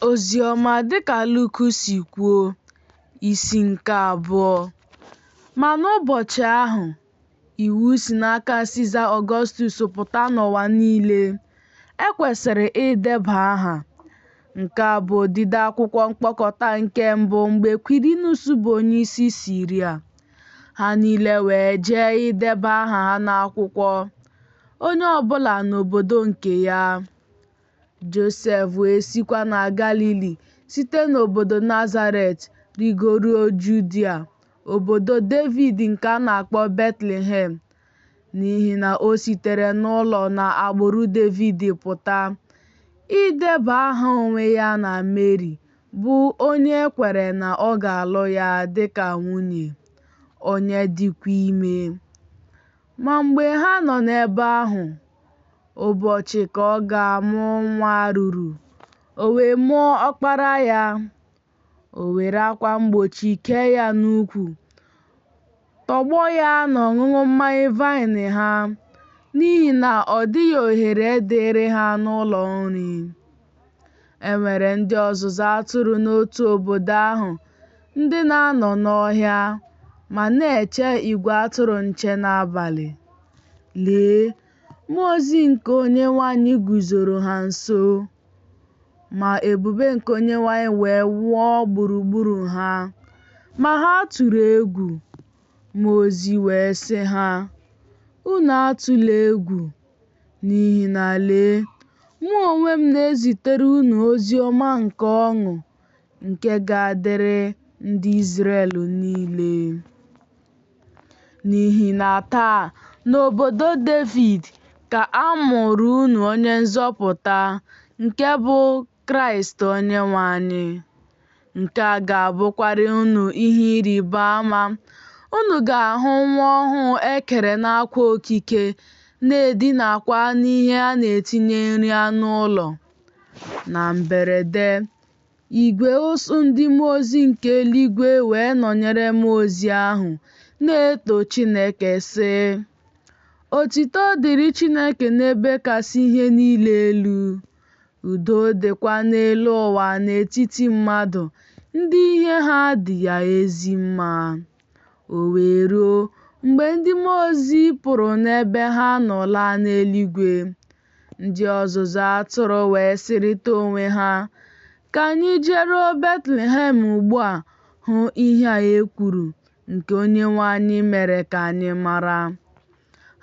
Oziọma dịka Luk si kwuo, isi nke abụọ. Ma n'ụbọchị ahụ, iwu si n'aka Siza Ọgọstus pụta n'ụwa niile, e kwesịrị ideba aha. Nke a bụ odide akwụkwọ mkpokọta nke mbụ mgbe Kwirinus bụ onyeisi Siria. Ha niile wee jee ideba aha ha n'akwụkwọ, onye ọbụla n'obodo nke ya. Josef wee sikwa na Galili site n'obodo Nazaret rigoruo Judia, obodo Devid nke a na-akpọ Betlehem, n'ihi na o sitere n'ụlọ na agbụrụ Devid pụta, ideba aha onwe ya na Meri, bụ onye e kwere na ọ ga-alụ ya dị ka nwunye, onye dịkwa ime. Ma mgbe ha nọ n'ebe ahụ, ụbọchị ka ọ ga-amụ nwa ruru, o wee mụọ ọkpara ya. O were akwa mgbochi kee ya n'ukwu, tọgbọ ya n'ọṅụṅụ mmanya vaịn ha, n'ihi na ọ dịghị ohere dịịrị ha n'ụlọ nri. E nwere ndị ọzụzụ atụrụ n'otu obodo ahụ ndị na-anọ n'ọhịa ma na-eche igwe atụrụ nche n'abalị. Lee, mmụọ ozi nke Onyenwe anyị guzoro ha nso, ma ebube nke Onyenwe anyị wee wụọ gburugburu ha, ma ha tụrụ egwu. Mmụọ ozi wee sị ha, Unu atụla egwu, n'ihi na lee, mụ onwe m na-ezitere unu ozi ọma nke ọṅụ nke ga-adịrị ndị Izrel niile. N'ihi na taa, n'obodo Devid, ka a mụụrụ unu onye nzọpụta, nke bụ Kraịst Onyenwe anyị. Nke a ga-abụkwara unu ihe ịrịba ama. Unu ga-ahụ nwa ọhụụ e kere n'akwa okike na-edinakwa n'ihe a na-etinye nri anụ ụlọ. Na mberede, igwe ụsụụ ndị mmụọ ozi nke eluigwe wee nọnyere mmụọ ozi ahụ, na-eto Chineke, sị, Otito dịrị Chineke n'ebe kasị ihe niile elu, udo dịkwa n'elu ụwa n'etiti mmadụ ndị ihe ha dị ya ezi mma. O wee ruo, mgbe ndị mmụọ ozi pụrụ n'ebe ha nọ laa n'eluigwe, ndị ọzụzụ atụrụ wee sịrịta onwe ha, Ka anyị jeruo Betlehem ugbu a hụ ihe a e kwuru, nke Onyenwe anyị mere ka anyị mara.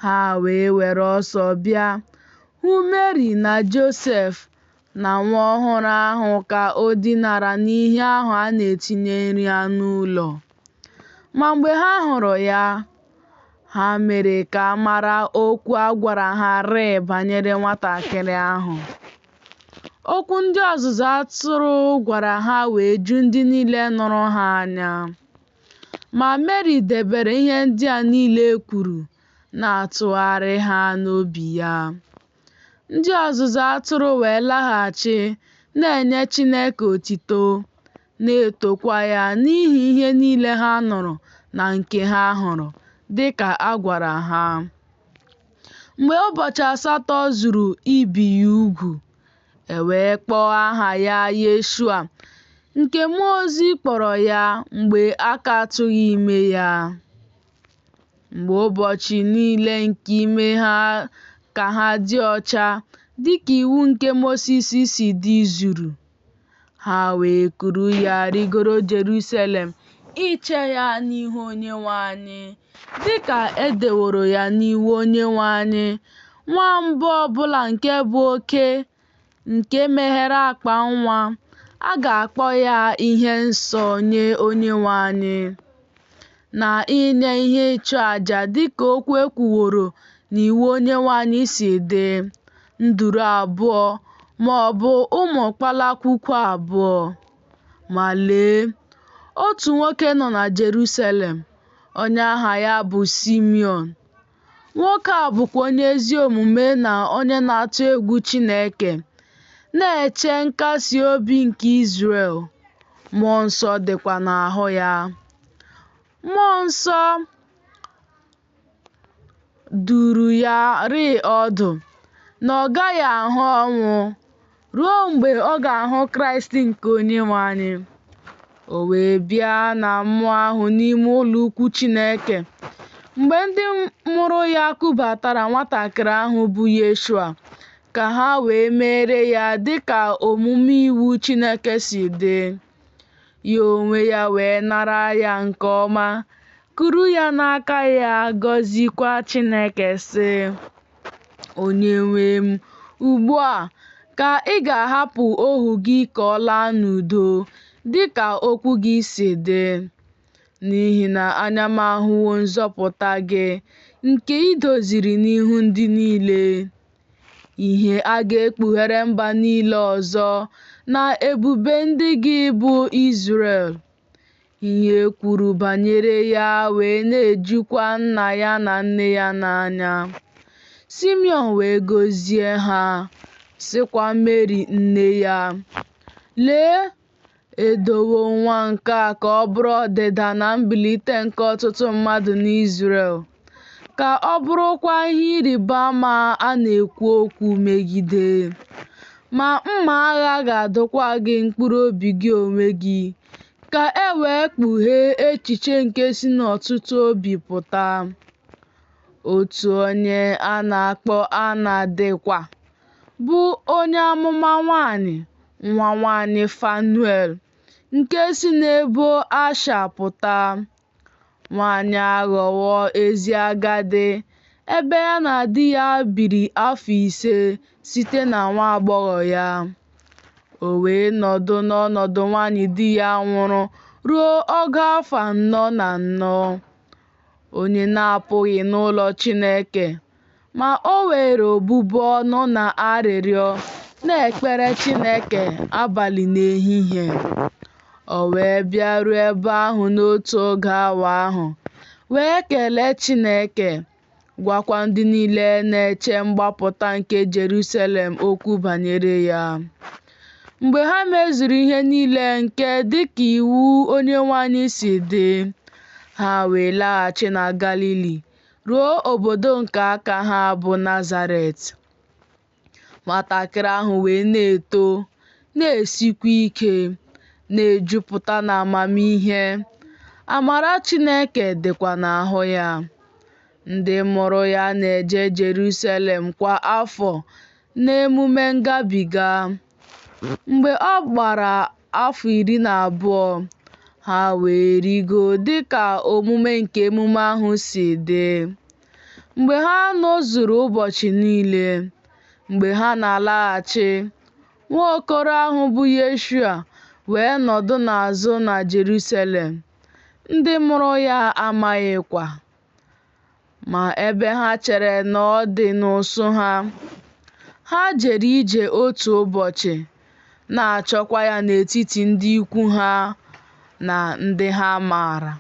Ha wee were ọsọ bịa, hụ Meri na Josef na nwa ọhụrụ ahụ ka o dinara n'ihe ahụ a na-etinye nri anụ ụlọ. Ma mgbe ha hụrụ ya, ha mere ka a mara okwu a gwara ha rịị banyere nwatakịrị ahụ. Okwu ndị ọzụzụ atụrụ gwara ha wee ju ndị niile nụrụ ha anya. Ma Meri debere ihe ndị a niile e kwuru, na-atụgharị ha n'obi ya. Ndị ọzụzụ atụrụ wee laghachi, na-enye Chineke otito, na-etokwa ya n'ihi ihe niile ha nụrụ na nke ha hụrụ, dị ka a gwara ha. Mgbe ụbọchị asatọ zuru ibi ya ugwu, e wee kpọọ aha ya Yeshua, nke mmụọ ozi kpọrọ ya mgbe a ka tụghị ime ya. Mgbe ụbọchị niile nke ime ha ka ha dị ọcha dịka iwu nke Mosis si dị zuru, ha wee kuru ya rigoro Jerusalem iche ya n'ihu Onyenwe anyị, dịka e deworo ya n'iwu Onyenwe anyị, nwa mbụ ọbụla nke bụ oke nke meghere akpa nwa, a ga-akpọ ya ihe nsọ nye Onyenwe anyị, na inye ihe ịchụ aja dịka okwu e kwuworo n'iwu Onyenwe anyị si dị, nduru abụọ ma ọ bụ ụmụ kpalakwukwu abụọ. Ma lee, otu nwoke nọ na Jerusalem, onye aha ya bụ Simiọn. Nwoke a bụkwa onye ezi omume na onye na-atụ egwu Chineke, na-eche nkasi obi nke Izrel, mmụọ nsọ dịkwa n'ahụ ya. Mmụọ nsọ duru ya rịị ọdụ na ọ gaghị ahụ ọnwụ ruo mgbe ọ ga-ahụ Kraịst nke Onyenwe anyị. O wee bịa na mmụọ ahụ n'ime ụlọ ukwu Chineke. Mgbe ndị mụrụ ya kubatara nwatakịrị ahụ bụ Yeshua, ka ha wee meere ya dị ka omume iwu Chineke si dị. Ya onwe ya wee nara ya nke ọma, kuru ya n'aka ya, gọzikwa Chineke, sị, Onyenwe m, ugbu a ka ị ga-ahapụ ohu gị ka ọ laa n'udo, dị ka okwu gị si dị. N'ihi na anya m ahụwo nzọpụta gị, nke i doziri n'ihu ndị niile, ihe a ga-ekpughere mba niile ọzọ, na ebube ndị gị bụ Izrel. Ihe e kwuru banyere ya wee na-ejukwa nna ya na nne ya n'anya. Simiọn wee gọzie ha, sịkwa Meri nne ya, Lee, e dowo nwa nke a ka ọ bụrụ ọdịda na mbilite nke ọtụtụ mmadụ n'Izrel, ka ọ bụrụkwa ihe ịrịba ama a na-ekwu okwu megide. Ma mma agha ga-adụkwa gị mkpụrụ obi gị onwe gị, ka e wee kpughee echiche nke si n'ọtụtụ obi pụta. Otu onye a na-akpọ Ana dịkwa, bụ onye amụma nwanyị, nwa nwanyị Fanuel, nke si n'ebo Asha pụta. Nwanyị a aghọwo ezi agadi, ebe ya na di ya biri afọ 5 site na nwa agbọghọ ya. O wee nọdụ n'ọnọdụ nwanyị di ya nwụrụ ruo ọgụ afọ 44, onye na-apụghị n'ụlọ Chineke, ma o were obubu ọnụ na arịrịọ na-ekpere Chineke abalị na ehihie. O wee bịaruo ebe ahụ n'otu oge awa ahụ, wee kelee Chineke, gwakwa ndị niile na-eche mgbapụta nke Jerusalem okwu banyere ya. Mgbe ha mezuru ihe niile nke dị ka iwu Onyenwe anyị si dị, ha wee laghachi na Galili, ruo obodo nke aka ha bụ Nazaret. Nwatakịrị ahụ wee na-eto, na-esikwa ike, na-ejupụta n'amamihe, amara Chineke dịkwa n'ahụ ya. Ndị mụrụ ya na-eje Jerusalem kwa afọ n'emume ngabiga. Mgbe ọ gbara afọ 12, ha wee rịgoo dị ka omume nke emume ahụ si dị. Mgbe ha nọzuru ụbọchị niile, mgbe ha na-alaghachi, nwa okoro ahụ bụ Yeshua wee nọdụ n'azụ na Jerusalem, ndị mụrụ ya amaghịkwa. Ma ebe ha chere na ọ dị n'ụsụ ha, ha jere ije otu ụbọchị, na-achọkwa ya n'etiti ndị ikwu ha na ndị ha maara.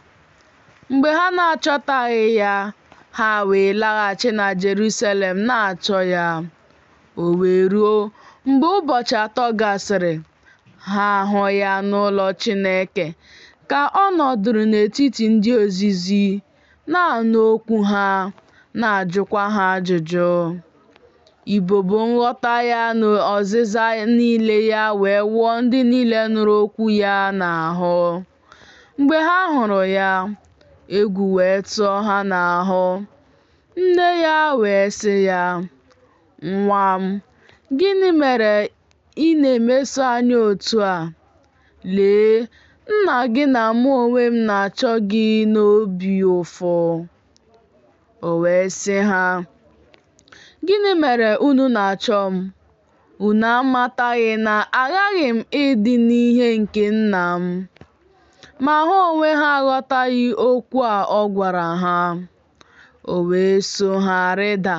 Mgbe ha na-achọtaghị ya, ha wee laghachi na Jerusalem na-achọ ya. O wee ruo, mgbe ụbọchị 3 gasịrị, ha ahụ ya n'ụlọ Chineke, ka ọ nọdụrụ n'etiti ndị ozizi, na-anụ okwu ha, na-ajụkwa ha ajụjụ. Ibobo nghọta ya na ọzịza niile ya wee wụọ ndị niile nụrụ okwu ya n'ahụ. Mgbe ha hụrụ ya, egwu wee tụọ ha n'ahụ. Nne ya wee sị ya, Nwa m, gịnị mere ị na-emeso anyị otu a? Lee, nna gị na mụ onwe m na-achọ gị n'obi ụfụ. O wee sị ha, Gịnị mere unu na-achọ m? Unu amataghị na aghaghị m ịdị n'ihe nke nna m? Ma ha onwe ha aghọtaghị okwu a ọ gwara ha. O wee so ha rịda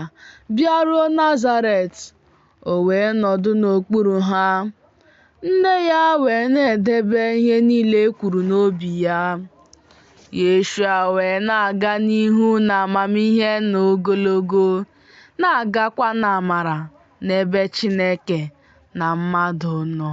bịaruo Nazaret, o wee nọdụ n'okpuru ha. Nne ya wee na-edebe ihe niile e kwuru n'obi ya. Yeshua wee na-aga n'ihu n'amamihe na ogologo, na-agakwa n'amara n'ebe Chineke na mmadụ nọ.